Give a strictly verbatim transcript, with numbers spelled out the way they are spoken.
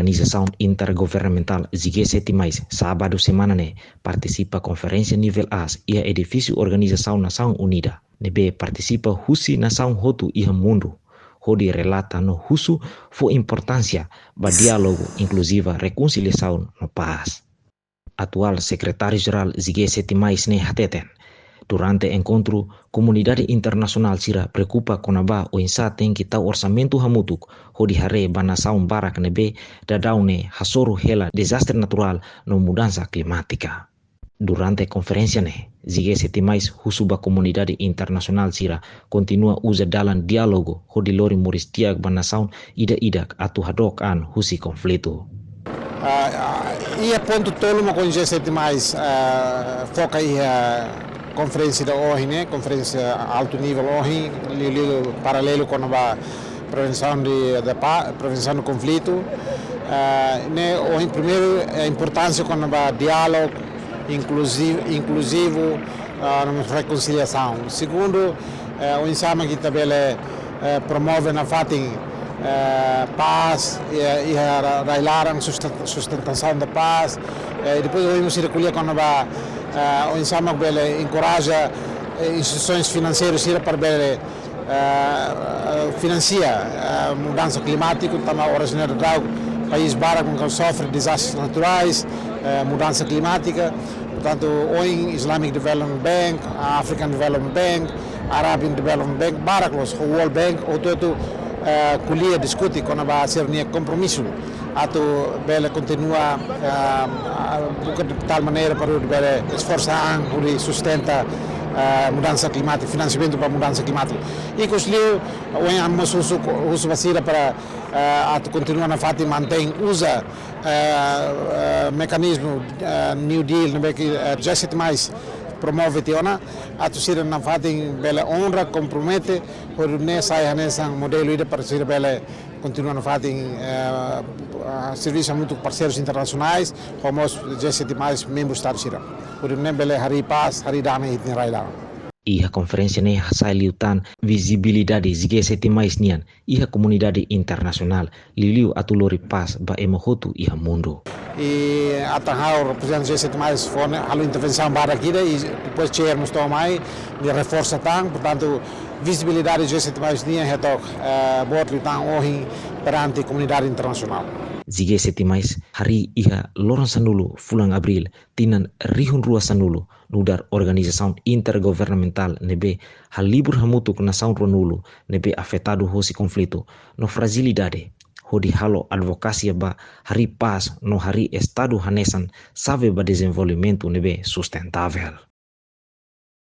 Organizasaun intergovernamentál G sete mais, sábadu semana ne'e, partisipa konferénsia nivel AS iha edifísiu Organizasaun Nasaun Unida, ne'ebé partisipa husi nasaun hotu iha mundu, hodi relata no husu fó importánsia ba diálogu inkluziva, rekonsiliasaun no pás. Atuál Sekretáriu Jerál G sete mais ne'e hateten, durante enkontru, komunidade internasionál sira preokupa kona-ba oinsá tenke tau orsamentu hamutuk hodi haree ba nasaun barak ne'ebé daudaun ne'e hasoru hela dezastre naturál no mudansa klimátika. Durante konferénsia ne'e, G sete mais husu ba komunidade internasionál sira kontinua uza dalan diálogu hodi lori moris di'ak ba nasaun ida-idak atu hadook an husi konflitu. Ah, ah, iha pontu tolu mak G sete mais, ah, foka iha konferénsia ida ohin ne'e, konferénsia altu nivel ohin, liuliu paralelu kona-ba prevensaun de, de pa-, prevensaun de konflitu. Ah, ne'e ohin primeiru, eh, importánsia kona-ba diálogu inkluzi-, inkluzivu, ah, no mós rekonsiliasaun. Segundu, eh, oinsá mak ita bele, eh, promove nafatin, eh, pás, eh, iha ra-, rai-laran, susten-, sustentasaun da pás. Eh, depois, ohin mós sira ko'alia kona-ba, eh, oinsá mak bele enkoraja, eh, instituisoens finanseiras sira para bele, eh, eh, finansia, eh, mudansa klimátiku, tanba oras ne'e daudaun país barak mak sofre dezastres naturais, eh, mudansa klimátika. Portantu, ohin Islamic Development Bank, African Development Bank, Arabian Development Bank, barak loos, World Bank, hotu-hotu, eh, ko'alia, diskute kona-ba sira-nia kompromisu atu bele kontinua, eh, buka de tal maneira para bele esforsa an hodi sustenta, eh, mudansa klimátika, finansiamentu ba mudansa klimátika. Ikusliu, ohin ami mós husu, husu ba sira para, eh, atu kontinua nafatin mantein uza, eh, eh, mekanizmu, eh, New Deal, ne'ebé ke, eh, G sete mais promove tiha ona, atu sira nafatin bele onra, kompromete, hodi nune'e sai hanesan modelu ida para sira bele kontinua nafatin, eh, ah, servisu hamutuk ho parseirus internasionais, ho mós G sete mais membru Estadu sira. Hodi nune'e bele harii pás, harii dame iha ita-nia rai-laran. Iha konferénsia ne'e hasa'e liután vizibilidade G sete mais nian iha komunidade internasionál, liuliu atu lori pás ba ema hotu iha mundu. I atan ha'u reprezentante G sete mais fó ne'e halo intervensaun badak ida, i depois chair mós to'o mai, nia reforsa tan, portantu, vizibilidade G sete mais nian hetok, eh, boot liután ohin perante komunidade internasionál. G sete mais harii iha loron sanulu fulan Abríl tinan rihun rua sanulu, nu'udar organizasaun intergovernamentál ne'ebé halibur hamutuk nasaun ruanulu ne'ebé afetadu hosi konflitu no frajilidade, hodi halo advokasia ba harii pás no harii estadu hanesan xave ba dezenvolvimentu ne'ebé sustentável.